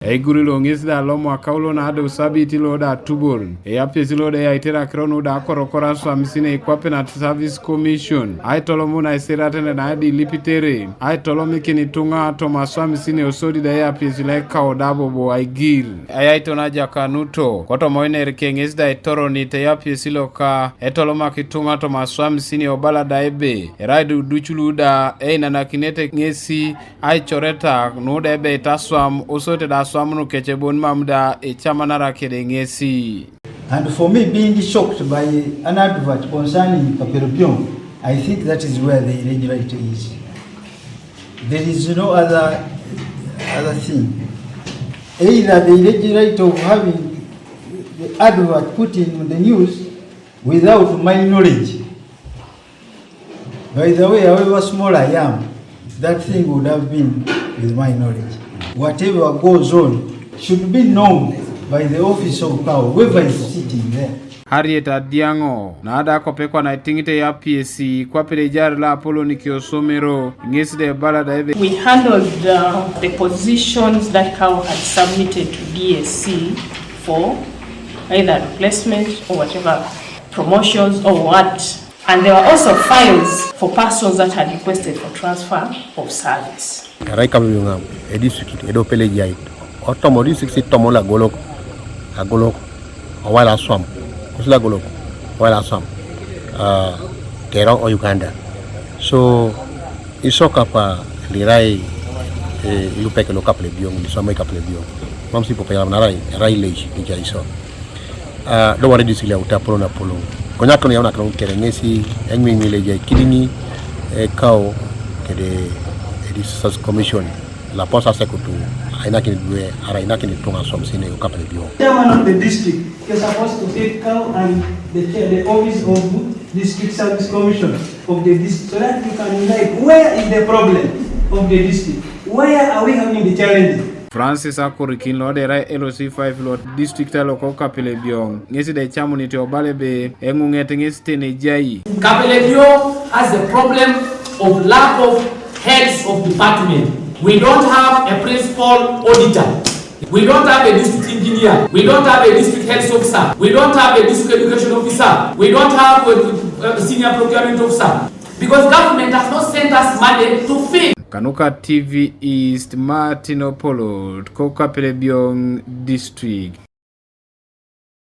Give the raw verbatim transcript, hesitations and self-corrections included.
Eigurilo ŋes da lo mwaka ulo na ada usabiti lo da tubor. Eyapiesi lo da eyaiterakiro nu da akorokor aswamisinei kwape na Service Commission. Aitolomu na isirate na aidilipitere. Aitolomikin ituŋa toma aswamisinei osodi da eyapiesi lo ekau da bobo aigir. Ayaiton ajakanuto, kotoma oiner ke ŋes da itoronit eyapiesi loka, etolomak ituŋa toma aswamisinei obala da ebe, erai duduc lu da einanakinete ŋesi aicoretak nu da ebe itaswam, osote da aswam nukece bon mam da icamanarak kede ŋesi. And for me, being shocked by an advert concerning Kapelebyong, I think that is where the irregularity is. There is no other, other thing. Either the irregularity of having the advert put in the news without my knowledge. By the way, however small I am, that thing would have been with my knowledge. Whatever goes on should be known by the office of power, whoever is sitting there. Harriet Adiaŋo, na ada kopekwa na itiŋit eyapiesi, kwape da ejaar lo apolon kiosomero, ŋes da ebala da ebe. We handled uh, the positions that cow had submitted to D S C for either replacement or whatever, promotions or what. And there were also files for persons that had requested for transfer of service. Erai Kapelebyong edistrict edo pele ejai, otomo district tomon lagolok, agolok, owai lo aswam, kus lagolok, owai lo aswam, ah, kere o Uganda. So isok apa lirai, eh, ilupeke lo Kapelebyong, liswamai Kapelebyong. Mam si popeyalam narai, erai leish ija iso. Ah, do ware district le auta apolon apolon. Konyak kono yauna kono kere ŋesi eŋmiŋmi le ejai kidiŋ, eh, ekau kede, eh, District Service Commission. Lapos asekutu ainakin idwe, ara ainakin ituŋa aswamisinei o Kapelebyong. Chairman of the district is supposed to take cow and the chair, the office of District Service Commission of the district, so that you can unite. Where is the problem of the district? Where are we having the challenges? Francis Akorikin lo da erai L C five lo district lo ko Kapelebyong, ŋesi da ecamunit obala ebe eŋuŋet ŋes tene ejai. Kapelebyong has a problem of lack of heads of department. We don't have a principal auditor. We don't have a district engineer. We don't have a district health officer. We don't have a district education officer. We don't have a, a senior procurement officer. Because government has not sent us money to fill. Kanuka T V East, Martin Opolot, ko Kapelebyong district.